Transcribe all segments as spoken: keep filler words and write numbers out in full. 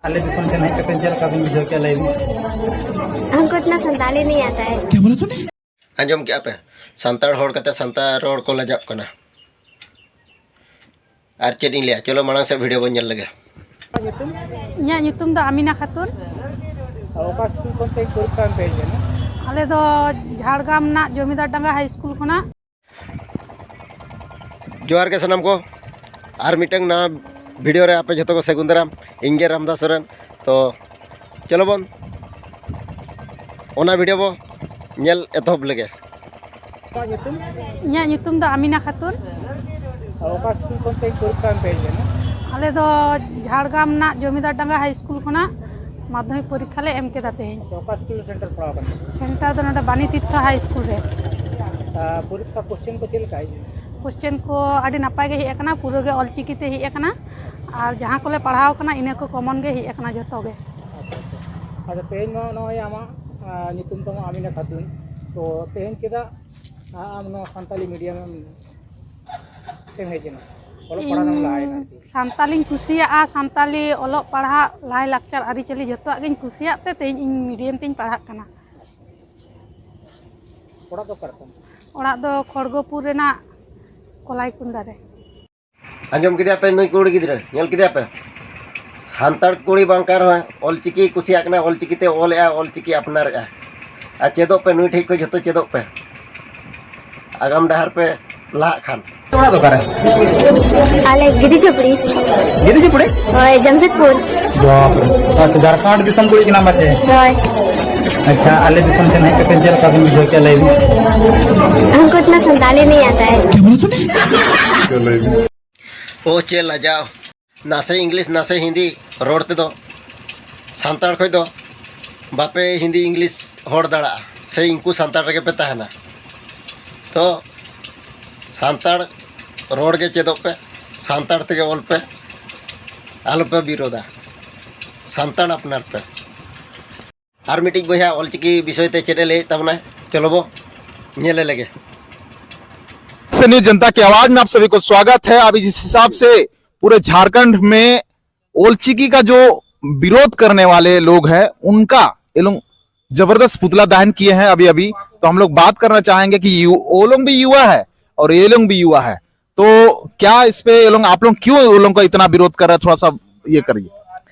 ᱟᱞᱮ ᱫᱤᱥᱚᱢ ᱥᱮᱱ ᱦᱮᱡ ᱠᱟᱛᱮ ᱪᱮᱫ ᱞᱮᱠᱟ ᱵᱤᱱ ᱵᱩᱡᱷᱟᱹᱣ ᱠᱮᱫᱟ, ᱞᱟᱹᱭ ᱵᱤᱱ? हमको इतना संताली नहीं आता है। ᱟᱸᱡᱚᱢ ᱠᱮᱜᱼᱟ ᱯᱮ? ᱥᱟᱱᱛᱟᱲ ᱦᱚᱲ ᱠᱟᱛᱮ ᱥᱟᱱᱛᱟᱲ ᱨᱚᱲ ᱠᱚ ᱞᱟᱡᱟᱜ ᱠᱟᱱᱟ᱾ ᱟᱨ ᱪᱮᱫ ᱤᱧ ᱞᱟᱹᱭᱟ, ᱪᱚᱞᱚ ᱢᱟᱲᱟᱝ ᱥᱮᱫ video ᱵᱚᱱ ᱧᱮᱞ ᱞᱮᱜᱮ᱾ ᱤᱧᱟᱹᱜ ᱧᱩᱛᱩᱢ ᱫᱚ ᱟᱢᱤᱱᱟ ᱠᱷᱟᱛᱩᱱ᱾ ᱚᱠᱟ ᱥᱠᱩᱞ ᱠᱷᱚᱱ ᱯᱮ ᱯᱚᱨᱤᱠᱠᱷᱟ ᱮᱢ ᱯᱮ ᱦᱮᱡ ᱞᱮᱱᱟ? ᱟᱞᱮ ᱫᱚ ᱡᱷᱟᱲᱜᱨᱟᱢ ᱨᱮᱱᱟᱜ ᱡᱚᱢᱤᱫᱟᱨ ᱰᱟᱸᱜᱟ ᱦᱟᱭ ᱥᱠᱩᱞ ᱠᱷᱚᱱᱟᱜ᱾ ᱡᱚᱦᱟᱨ ᱜᱮ ᱥᱟᱱᱟᱢ ᱠᱚ, ᱟᱨ ᱢᱤᱫᱴᱟᱝ ᱱᱟᱣᱟ video ᱨᱮ ᱟᱯᱮ ᱡᱷᱚᱛᱚ ᱠᱚ ᱥᱟᱹᱜᱩᱱ ᱫᱟᱨᱟᱢ᱾ ᱤᱧ ᱜᱮ ᱨᱟᱢᱫᱟᱥ ᱥᱚᱨᱮᱱ᱾ ᱛᱚ ᱪᱚᱞᱚ ᱵᱚᱱ ᱚᱱᱟ video ᱵᱚ ᱧᱮᱞ ᱮᱛᱚᱦᱚᱵ ᱞᱮᱜᱮ᱾ ᱟᱢᱟᱜ ᱧᱩᱛᱩᱢ? ᱤᱧᱟᱹᱜ ᱧᱩᱛᱩᱢ ᱫᱚ ᱟᱢᱤᱱᱟ ᱠᱷᱟᱛᱩᱱ᱾ ᱚᱠᱟ ᱥᱠᱩᱞ ᱠᱷᱚᱱ ᱛᱮᱦᱮᱧ ᱯᱚᱨᱤᱠᱠᱷᱟ ᱮᱢ ᱯᱮ ᱦᱮᱡ ᱞᱮᱱᱟ? ᱟᱞᱮ ᱫᱚ ᱡᱷᱟᱲᱜᱨᱟᱢ ᱨᱮᱱᱟᱜ ᱡᱚᱢᱤᱫᱟᱨ ᱰᱟᱸᱜᱟ ᱦᱟᱭ ᱥᱠᱩᱞ ᱠᱷᱚᱱᱟᱜ ᱢᱟᱫᱽᱫᱷᱚᱢᱤᱠ ᱯᱚᱨᱤᱠᱠᱷᱟ ᱞᱮ ᱮᱢ ᱠᱮᱫᱟ ᱛᱮᱦᱮᱧ᱾ ᱟᱪᱪᱷᱟ, ᱚᱠᱟ ᱥᱠᱩᱞ ᱨᱮ ᱥᱮᱱᱴᱟᱨ ᱯᱟᱲᱟᱣ ᱠᱟᱱᱟ? ᱥᱮᱱᱴᱟᱨ ᱫᱚ ᱱᱚᱰᱮ ᱵᱟᱱᱤ ᱛᱤᱨᱛᱷᱚ ᱦᱟᱭ ᱥᱠᱩᱞ ᱨᱮ᱾ ᱟᱨ ᱯᱚᱨᱤᱠᱠᱷᱟ ᱠᱚᱥᱪᱮᱱ ᱠᱚ ᱪᱮᱫ ᱞᱮᱠᱟ ᱦᱮᱡ ᱞᱮᱱᱟ? ᱠᱚᱥᱪᱮᱱ ᱠᱚ ᱟᱹᱰᱤ ᱱᱟᱯᱟᱭ ᱜᱮ ᱦᱮᱡ ᱟᱠᱟᱱᱟ, ᱯᱩᱨᱟᱹ ᱜᱮ ᱚᱞᱪᱤᱠᱤ ᱛᱮ ᱦᱮᱡ ᱟᱠᱟᱱᱟ᱾ ᱟᱨ ᱡᱟᱦᱟᱸ ᱠᱚᱞᱮ ᱯᱟᱲᱦᱟᱣ ᱠᱟᱱᱟ, ᱤᱱᱟᱹ ᱠᱚ ᱠᱚᱢᱚᱱ ᱜᱮ ᱦᱮᱡ ᱟᱠᱟᱱᱟ ᱡᱷᱚᱛᱚ ᱜᱮ᱾ ᱟᱪᱪᱷᱟ, ᱟᱪᱪᱷᱟ᱾ ᱟᱪᱪᱷᱟ, ᱛᱮᱦᱮᱧ ᱢᱟ ᱱᱚᱜᱼᱚᱭ ᱟᱢᱟᱜ, ᱟ, ᱧᱩᱛᱩᱢ ᱛᱟᱢᱟ ᱟᱢᱤᱱᱟ ᱠᱷᱟᱛᱩᱱ, ᱛᱚ ᱛᱮᱦᱮᱧ ᱪᱮᱫᱟᱜ, ᱟ, ᱟᱢ ᱱᱚᱣᱟ ᱥᱟᱱᱛᱟᱞᱤ ᱢᱤᱰᱤᱭᱟᱢ ᱮᱢ ᱛᱮᱢ ᱦᱮᱡ ᱮᱱᱟ? ᱚᱞᱚᱜ ᱯᱟᱲᱦᱟᱜ ᱮᱢ ᱞᱟᱦᱟᱭᱮᱱᱟ ᱤᱧ ᱟᱨᱠᱤ᱾ ᱥᱟᱱᱛᱟᱞᱤᱧ ᱠᱩᱥᱤᱭᱟᱜᱼᱟ, ᱥᱟᱱᱛᱟᱞᱤ ᱚᱞᱚᱜ ᱯᱟᱲᱦᱟᱜ, ᱞᱟᱭᱼᱞᱟᱠᱪᱟᱨ, ᱟᱹᱨᱤᱪᱟᱹᱞᱤ ᱡᱷᱚᱛᱚᱣᱟᱜ ᱜᱤᱧ ᱠᱩᱥᱤᱭᱟᱜ ᱛᱮ ᱛᱮᱦᱮᱧ ᱤᱧ ᱢᱤᱰᱤᱭᱟᱢ ᱛᱤᱧ ᱯᱟᱲᱦᱟᱜ ᱠᱟᱱᱟ᱾ ᱚᱲᱟᱜ ᱫᱚ ᱚᱠᱟ ᱨᱮ ᱛᱟᱢ? ᱚᱲᱟᱜ ᱫᱚ ᱠᱷᱚᱲᱜᱚᱯᱩᱨ ᱨᱮᱱᱟᱜ ᱠᱚᱞᱟᱭᱠᱩᱱᱰᱟ ᱨᱮ᱾ ᱟᱸᱡᱚᱢ ᱠᱮᱫᱮᱭᱟ ᱯᱮ ᱱᱩᱭ ᱠᱩᱲᱤ ᱜᱤᱫᱽᱨᱟᱹ? ᱧᱮᱞ ᱠᱮᱫᱮᱭᱟ ᱯᱮ? ᱥᱟᱱᱛᱟᱲ ᱠᱩᱲᱤ ᱵᱟᱝ ᱠᱟᱱ ᱨᱮᱦᱚᱸ ᱚᱞᱪᱤᱠᱤ ᱠᱩᱥᱤᱭᱟᱜ ᱠᱟᱱᱟ, ᱚᱞᱪᱤᱠᱤ ᱛᱮ ᱚᱞᱮᱜᱼᱟ, ᱚᱞᱪᱤᱠᱤ ᱟᱯᱱᱟᱨᱮᱜᱼᱟ᱾ ᱟᱨ ᱪᱮᱫᱚᱜ ᱯᱮ, ᱱᱩᱭ ᱴᱷᱮᱡ ᱠᱷᱚᱡ ᱡᱷᱚᱛᱚ ᱪᱮᱫᱚᱜ ᱯᱮ, ᱟᱜᱟᱢ ᱰᱟᱦᱟᱨ ᱯᱮ ᱞᱟᱦᱟᱜ ᱠᱷᱟᱱ᱾ ᱚᱲᱟᱜ ᱫᱚ ᱚᱠᱟᱨᱮ? ᱟᱞᱮ ᱜᱤᱫᱤ ᱪᱩᱯᱲᱤ᱾ ᱜᱤᱫᱤ ᱪᱩᱯᱲᱤ? ᱦᱳᱭ, ᱡᱟᱢᱥᱮᱫᱽᱯᱩᱨ᱾ ᱵᱟᱯ ᱨᱮ᱾ ᱟᱪᱪᱷᱟ, ᱡᱷᱟᱲᱠᱷᱚᱸᱰ ᱫᱤᱥᱚᱢ ᱠᱩᱲᱤ ᱠᱟᱱᱟᱢ ᱯᱟᱪᱮ? ᱦᱳᱭ᱾ ᱟᱪᱪᱷᱟ, ᱟᱞᱮ ᱫᱤᱥᱚᱢ ᱥᱮᱱ ᱦᱮᱡ ᱠᱟᱛᱮ ᱪᱮᱫ ᱞᱮᱠᱟ ᱵᱤᱱ ᱵᱩᱡᱷᱟᱹᱣ ᱠᱮᱫᱼᱟ, ᱞᱟᱹᱭ ᱵᱤᱱ? हमको इतना संताली नहीं आता है। ᱳ ᱪᱮᱫ ᱞᱟᱡᱟᱣ, ᱱᱟᱥᱮ ᱤᱝᱞᱤᱥ ᱱᱟᱥᱮ ᱦᱤᱱᱫᱤ ᱨᱚᱲ ᱛᱮᱫᱚ ᱥᱟᱱᱛᱟᱲ ᱠᱷᱚᱡ ᱫᱚ ᱵᱟᱯᱮ ᱦᱤᱱᱫᱤ ᱤᱝᱞᱤᱥ ᱦᱚᱲ ᱫᱟᱲᱮᱭᱟᱜᱼᱟ, ᱥᱮ ᱩᱱᱠᱩ ᱥᱟᱱᱛᱟᱲ ᱨᱮᱜᱮ ᱯᱮ ᱛᱟᱦᱮᱱᱟ᱾ ᱛᱚ ᱥᱟᱱᱛᱟᱲ ᱨᱚᱲ ᱜᱮ ᱪᱮᱫᱚᱜ ᱯᱮ, ᱥᱟᱱᱛᱟᱲ ᱛᱮᱜᱮ ᱚᱞ ᱯᱮ, ᱟᱞᱚᱯᱮ ᱵᱤᱨᱳᱫᱟ, ᱥᱟᱱᱛᱟᱲ ᱟᱯᱱᱟᱨ ᱯᱮ᱾ ᱟᱨ ᱢᱤᱫᱴᱤᱡ ᱵᱚᱭᱦᱟ ᱚᱞᱪᱤᱠᱤ ᱵᱤᱥᱚᱭ ᱛᱮ ᱪᱮᱫ ᱮ ᱞᱟᱹᱭᱮᱫ ᱛᱟᱵᱚᱱᱟᱭ, ᱪᱚᱞᱚ ᱵᱚ ᱧᱮᱞᱮ ᱞᱮᱜᱮ᱾ से न्यूज जनता की आवाज में आप सभी को स्वागत है। अभी जिस हिसाब से पूरे झारखंड में ओलचिकी का जो विरोध करने वाले लोग हैं, उनका ये लोग जबरदस्त पुतला दहन किए हैं अभी अभी। तो हम लोग बात करना चाहेंगे कि यु, वो लोग भी युवा है और ये लोग भी युवा है, तो क्या इस पे ये लोग, आप लोग क्यों उन लोगों का इतना विरोध कर रहे हैं? थोड़ा सा ये करिए।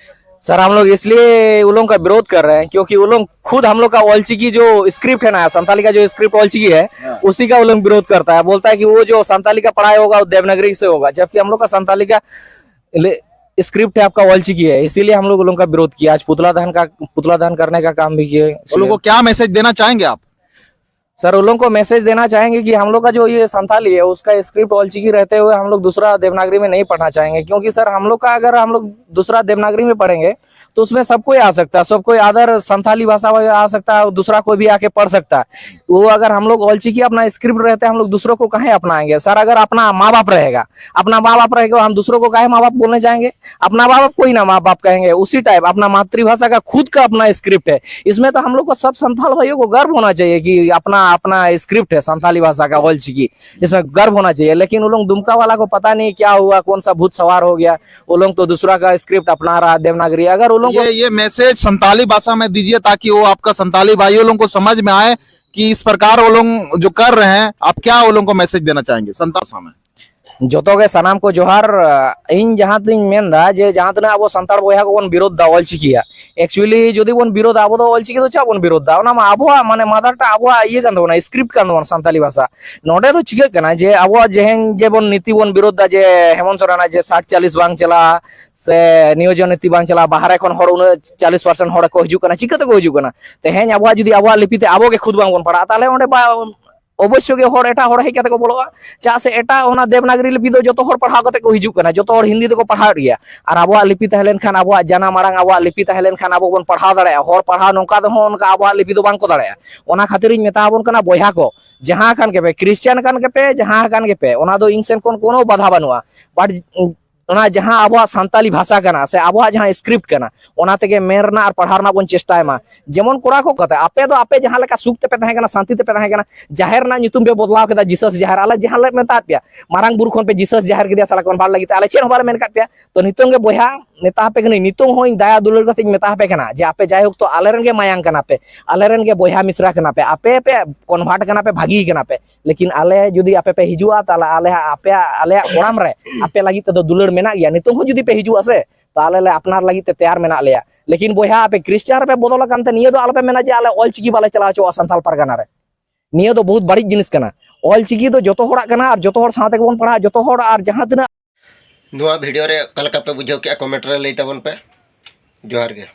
सर, हम लोग इसलिए उन लोगों का विरोध कर रहे हैं क्योंकि उन लोग खुद हम लोग का ऑलचिकी जो स्क्रिप्ट है ना, संताली का जो स्क्रिप्ट ऑलचिकी है, उसी का उन लोग विरोध करता है। बोलता है कि वो जो संताली का पढ़ाई होगा वो देवनागरी से होगा, जबकि हम लोग का संताली का स्क्रिप्ट है आपका ऑलचिकी है, इसीलिए हम लोग उन लोगों का विरोध किया। आज पुतला दहन का पुतला दहन करने का काम भी किए। उन लोगों को क्या मैसेज देना चाहेंगे आप? सर, उन लोगों को मैसेज देना चाहेंगे कि हम लोग का जो ये संताली है उसका स्क्रिप्ट ऑलचिकी रहते हुए हम लोग दूसरा देवनागरी में नहीं पढ़ना चाहेंगे, क्योंकि सर हम लोग का अगर हम लोग दूसरा देवनागरी में पढ़ेंगे तो उसमें सब कोई आ सकता है, सब कोई अदर संताली भाषा वाला आ सकता है, दूसरा कोई भी आके पढ़ सकता है। वो अगर हम लोग ऑलचिकी अपना स्क्रिप्ट रहते हम लोग दूसरों को कहें अपनाएंगे सर? अगर अपना माँ बाप रहेगा, अपना माँ बाप रहेगा, हम दूसरों को कहें माँ बाप बोलने जाएंगे? अपना माँ बाप कोई ना माँ बाप कहेंगे। उसी टाइप अपना मातृभाषा का खुद का अपना स्क्रिप्ट है, इसमें तो हम लोग को सब संथाल भाइयों को गर्व होना चाहिए कि अपना अपना स्क्रिप्ट है संथाली भाषा का ऑलचिकी, इसमें गर्व होना चाहिए। लेकिन वो लोग दुमका वाला को पता नहीं क्या हुआ, कौन सा भूत सवार हो गया, वो लोग तो दूसरा का स्क्रिप्ट अपना रहा है देवनागरी। अगर वो लोग ये ये मैसेज संताली भाषा में दीजिए ताकि वो आपका संताली भाइयों लोगों को समझ में आए कि इस प्रकार वो लोग जो कर रहे हैं, आप क्या वो लोगों को मैसेज देना चाहेंगे संताली भाषा में? ᱡᱚᱛᱚ ᱜᱮ ᱥᱟᱱᱟᱢ ᱠᱚ ᱡᱚᱦᱟᱨ᱾ ᱤᱧ ᱡᱟᱦᱟᱸ ᱛᱤᱱᱟᱹᱧ ᱢᱮᱱᱫᱟ ᱡᱮ ᱡᱟᱦᱟᱸ ᱛᱤᱱᱟᱹᱜ ᱟᱵᱚ ᱥᱟᱱᱛᱟᱲ ᱵᱚᱭᱦᱟ ᱠᱚᱵᱚᱱ ᱵᱤᱨᱳᱫᱷ ᱫᱟ ᱚᱞᱪᱤᱠᱤᱭᱟᱜ, ᱮᱠᱪᱩᱭᱮᱞᱤ ᱡᱩᱫᱤ ᱵᱚᱱ ᱵᱤᱨᱳᱫᱷᱟ, ᱟᱵᱚ ᱫᱚ ᱚᱞᱪᱤᱠᱤ ᱫᱚ ᱪᱮᱫᱟᱜ ᱵᱚᱱ ᱵᱤᱨᱳᱫᱷ ᱫᱟ? ᱚᱱᱟ ᱢᱟ ᱟᱵᱚᱣᱟᱜ ᱢᱟᱱᱮ ᱢᱟᱫᱟᱨ ᱴᱟᱝ, ᱟᱵᱚᱣᱟᱜ ᱤᱭᱟᱹ ᱠᱟᱱ ᱛᱟᱵᱚᱱᱟ, ᱥᱠᱨᱤᱯᱴ ᱠᱟᱱ ᱛᱟᱵᱚᱱᱟ ᱥᱟᱱᱛᱟᱞᱤ ᱵᱷᱟᱥᱟ᱾ ᱱᱚᱰᱮ ᱫᱚ ᱪᱤᱠᱟᱹᱜ ᱠᱟᱱᱟ ᱡᱮ ᱟᱵᱚᱣᱟᱜ ᱡᱮᱦᱮᱧ ᱡᱮᱵᱚᱱ ᱱᱤᱛᱤ ᱵᱚᱱ ᱵᱤᱨᱳᱫᱷ ᱫᱟ ᱡᱮ ᱦᱮᱢᱚᱱᱛ ᱥᱚᱨᱮᱱᱟᱜ ᱡᱮ ᱥᱟᱴ ᱪᱟᱞᱤᱥ ᱵᱟᱝ ᱪᱟᱞᱟᱜᱼᱟ ᱥᱮ ᱱᱤᱭᱳᱡᱚᱱ ᱱᱤᱛᱤ ᱵᱟᱝ ᱪᱟᱞᱟᱜᱼᱟ, ᱵᱟᱦᱨᱮ ᱠᱷᱚᱱ ᱦᱚᱲ ᱩᱱᱟᱹᱜ ᱪᱟᱞᱤᱥ ᱯᱟᱨᱥᱮᱱᱴ ᱦᱚᱲ ᱠᱚ ᱦᱤᱡᱩᱜ ᱠᱟᱱᱟ, ᱪᱤᱠᱟᱹ ᱛᱮᱠᱚ ᱦᱤᱡᱩᱜ ᱠᱟᱱᱟ? ᱛᱮᱦᱮᱧ ᱟᱵᱚᱣᱟᱜ ᱡᱩᱫᱤ ᱟᱵᱚᱣᱟᱜ ᱞᱤᱯᱤ ᱛᱮ ᱟᱵᱚ ᱜᱮ ᱠᱷᱩᱫ ᱵᱟᱝ ᱵᱚᱱ ᱯᱟᱲᱦᱟᱜᱼᱟ, ᱛᱟᱦᱞᱮ ᱚᱸᱰᱮ ᱵᱟ ᱚᱵᱚᱥᱥᱚ ᱜᱮ ᱦᱚᱲ, ᱮᱴᱟᱜ ᱦᱚᱲ ᱦᱮᱡ ᱠᱟᱛᱮ ᱠᱚ ᱵᱚᱞᱚᱜᱼᱟ᱾ ᱪᱮᱫᱟᱜ ᱥᱮ ᱮᱴᱟᱜ ᱚᱱᱟ ᱫᱮᱵᱽᱱᱟᱜᱽᱨᱤ ᱞᱤᱯᱤ ᱫᱚ ᱡᱚᱛᱚ ᱦᱚᱲ ᱯᱟᱲᱦᱟᱣ ᱠᱟᱛᱮ ᱠᱚ ᱦᱤᱡᱩᱜ ᱠᱟᱱᱟ, ᱡᱚᱛᱚ ᱦᱚᱲ ᱦᱤᱱᱫᱤ ᱛᱮᱠᱚ ᱯᱟᱲᱦᱟᱣᱮᱫ ᱜᱮᱭᱟ᱾ ᱟᱨ ᱟᱵᱚᱣᱟᱜ ᱞᱤᱯᱤ ᱛᱟᱦᱮᱸ ᱞᱮᱱᱠᱷᱟᱱ ᱟᱵᱚᱣᱟᱜ ᱡᱟᱱᱟᱢ ᱟᱲᱟᱝ, ᱟᱵᱚᱣᱟᱜ ᱞᱤᱯᱤ ᱛᱟᱦᱮᱸ ᱞᱮᱱᱠᱷᱟᱱ ᱟᱵᱚ ᱵᱚᱱ ᱯᱟᱲᱦᱟᱣ ᱫᱟᱲᱮᱭᱟᱜᱼᱟ᱾ ᱦᱚᱲ ᱯᱟᱲᱦᱟᱣ ᱱᱚᱝᱠᱟ ᱫᱚ ᱦᱚᱸ ᱚᱱᱠᱟ ᱟᱵᱚᱣᱟᱜ ᱞᱤᱯᱤ ᱫᱚ ᱵᱟᱝ ᱠᱚ ᱫᱟᱲᱮᱭᱟᱜᱼᱟ᱾ ᱚᱱᱟ ᱠᱷᱟᱹᱛᱤᱨᱤᱧ ᱢᱮᱛᱟ ᱟᱵᱚᱱ ᱠᱟᱱᱟ, ᱵᱚᱭᱦᱟ ᱠᱚ, ᱡᱟᱦᱟᱸ ᱠᱟᱱ ᱜᱮᱯᱮ, ᱠᱨᱤᱥᱪᱟᱱ ᱠᱟᱱ ᱜᱮᱯᱮ, ᱡᱟᱦᱟᱸ ᱠᱟᱱ ᱜᱮᱯᱮ, ᱚᱱᱟ ᱫᱚ ᱤᱧ ᱥᱮᱱ ᱠᱷᱚᱱ ᱠᱳᱱᱳ ᱵᱟᱫᱷᱟ ᱵᱟᱹᱱᱩᱜᱼᱟ᱾ ᱵᱟᱴ ᱚᱱᱟ ᱡᱟᱦᱟᱸ ᱟᱵᱚᱣᱟᱜ ᱥᱟᱱᱛᱟᱞᱤ ᱵᱷᱟᱥᱟ ᱠᱟᱱᱟ ᱥᱮ ᱟᱵᱚᱣᱟᱜ ᱡᱟᱦᱟᱸ ᱥᱠᱨᱤᱯᱴ ᱠᱟᱱᱟ, ᱚᱱᱟ ᱛᱮᱜᱮ ᱢᱮᱱ ᱨᱮᱱᱟᱜ ᱟᱨ ᱯᱟᱲᱦᱟᱣ ᱨᱮᱱᱟᱜ ᱵᱚᱱ ᱪᱮᱥᱴᱟᱭ ᱢᱟ᱾ ᱡᱮᱢᱚᱱ ᱠᱚᱲᱟ ᱠᱚ ᱠᱟᱛᱮ, ᱟᱯᱮ ᱫᱚ ᱟᱯᱮ ᱡᱟᱦᱟᱸ ᱞᱮᱠᱟ ᱥᱩᱠ ᱛᱮᱯᱮ ᱛᱟᱦᱮᱸ ᱠᱟᱱᱟ, ᱥᱟᱱᱛᱤ ᱛᱮᱯᱮ ᱛᱟᱦᱮᱸ ᱠᱟᱱᱟ, ᱡᱟᱦᱮᱨ ᱨᱮᱱᱟᱜ ᱧᱩᱛᱩᱢ ᱯᱮ ᱵᱚᱫᱞᱟᱣ ᱠᱮᱫᱟ ᱡᱤᱥᱟᱥ ᱡᱟᱦᱮᱨ᱾ ᱟᱞᱮ ᱡᱟᱦᱟᱸ ᱞᱮ ᱢᱮᱛᱟᱫ ᱯᱮᱭᱟ, ᱢᱟᱨᱟᱝ ᱵᱩᱨᱩ ᱠᱷᱚᱱ ᱯᱮ ᱡᱤᱥᱟᱥ ᱡᱟᱦᱮᱨ ᱠᱮᱫᱮᱭᱟ, ᱥᱟᱞᱟ ᱠᱚᱱᱵᱷᱟᱨᱴ ᱞᱟᱹᱜᱤᱫ ᱛᱮ ᱟᱞᱮ ᱪᱮᱫ ᱦᱚᱸ ᱵᱟᱞᱮ ᱢᱮᱱ ᱠᱟᱫ ᱯᱮᱭᱟ᱾ ᱛᱚ ᱱᱤᱛᱚᱝ ᱜᱮ ᱵᱚᱭᱦᱟ, ᱢᱮᱛᱟ ᱟᱯᱮ ᱠᱟᱹᱱᱟᱹᱧ, ᱱᱤᱛᱚᱝ ᱦᱚᱸ ᱤᱧ ᱫᱟᱭᱟ ᱫᱩᱞᱟᱹᱲ ᱠᱟᱛᱮ ᱤᱧ ᱢᱮᱛᱟ ᱟᱯᱮ ᱠᱟᱱᱟ ᱡᱮ ᱟᱯᱮ ᱡᱟᱭᱦᱳᱠ ᱛᱚ ᱟᱞᱮ ᱨᱮᱱ ᱜᱮ ᱢᱟᱭᱟᱝ ᱠᱟᱱᱟ ᱯᱮ, ᱟᱞᱮ ᱨᱮᱱ ᱜᱮ ᱵᱚᱭᱦᱟ ᱢᱤᱥᱨᱟ ᱠᱟᱱᱟ ᱯᱮ, ᱟᱯᱮ ᱯᱮ ᱠᱚᱱᱵᱷᱟᱨᱴ ᱠᱟᱱᱟ ᱯᱮ, ᱵᱷᱟᱹᱜᱤ ᱠᱟᱱᱟ ᱯᱮ, ᱞᱮᱠᱤᱱ ᱟᱞᱮ ᱡᱩᱫᱤ ᱟᱯᱮ ᱯᱮ ᱦᱤᱡᱩᱜᱼᱟ ᱛᱟᱦᱚᱞᱮ ᱟᱞᱮ ᱟᱯᱮᱭᱟᱜ ᱟᱞᱮᱭᱟᱜ ᱠᱚᱲᱟᱢ ᱨᱮ ᱟᱯᱮ ᱞᱟᱹᱜᱤᱫ ᱛᱮᱫᱚ ᱫᱩᱞᱟᱹᱲ ᱢᱮᱱᱟᱜ ᱜᱮᱭᱟ᱾ ᱱᱤᱛᱚᱝ ᱦᱚᱸ ᱡᱩᱫᱤ ᱯᱮ ᱦᱤᱡᱩᱜᱼᱟ ᱥᱮ ᱛᱚ ᱟᱞᱮ ᱞᱮ ᱟᱯᱱᱟᱨ ᱞᱟᱹᱜᱤᱫ ᱛᱮ ᱛᱮᱭᱟᱨ ᱢᱮᱱᱟᱜ ᱞᱮᱭᱟ᱾ ᱞᱮᱠᱤᱱ ᱵᱚᱭᱦᱟ ᱟᱯᱮ ᱠᱨᱤᱥᱪᱟᱱ ᱨᱮᱯᱮ ᱵᱚᱫᱚᱞ ᱟᱠᱟᱱ ᱛᱮ ᱱᱤᱭᱟᱹ ᱫᱚ ᱟᱞᱚᱯᱮ ᱢᱮᱱᱟ ᱡᱮ ᱟᱞᱮ ᱚᱞ ᱪᱤᱠᱤ ᱵᱟᱞᱮ ᱪᱟᱞᱟᱣ ᱦᱚᱪᱚᱣᱟᱜᱼᱟ ᱥᱟᱱᱛᱟᱲ ᱯᱟᱨᱜᱟᱱᱟ ᱨᱮ᱾ ᱱᱤᱭᱟᱹ ᱫᱚ ᱵᱚᱦᱩᱛ ᱵᱟᱹᱲᱤᱡ ᱡᱤᱱᱤᱥ ᱠᱟᱱᱟ᱾ ᱚᱞ ᱪᱤᱠᱤ ᱫᱚ ᱡᱚᱛᱚ ᱦᱚᱲᱟᱜ ᱠᱟᱱᱟ ᱟᱨ ᱡᱚᱛᱚ ᱦᱚᱲ ᱥᱟᱶ ᱛᱮᱜᱮ ᱵᱚᱱ ᱯᱟᱲᱦᱟᱜᱼᱟ, ᱡᱚᱛᱚ ᱦᱚᱲ ᱟᱨ ᱡᱟᱦᱟᱸ ᱛᱤᱱᱟᱹᱜ ᱱᱚᱣᱟ ᱵᱷᱤᱰᱤᱭᱳ ᱨᱮ ᱚᱠᱟ ᱞᱮᱠᱟ ᱯᱮ ᱵᱩᱡᱷᱟᱹᱣ ᱠᱮᱜᱼᱟ, ᱠᱚᱢᱮᱱᱴ ᱨᱮ ᱞᱟᱹᱭ ᱛᱟᱵᱚᱱ ᱯᱮ᱾ ᱡᱚᱦᱟᱨ ᱜᱮ᱾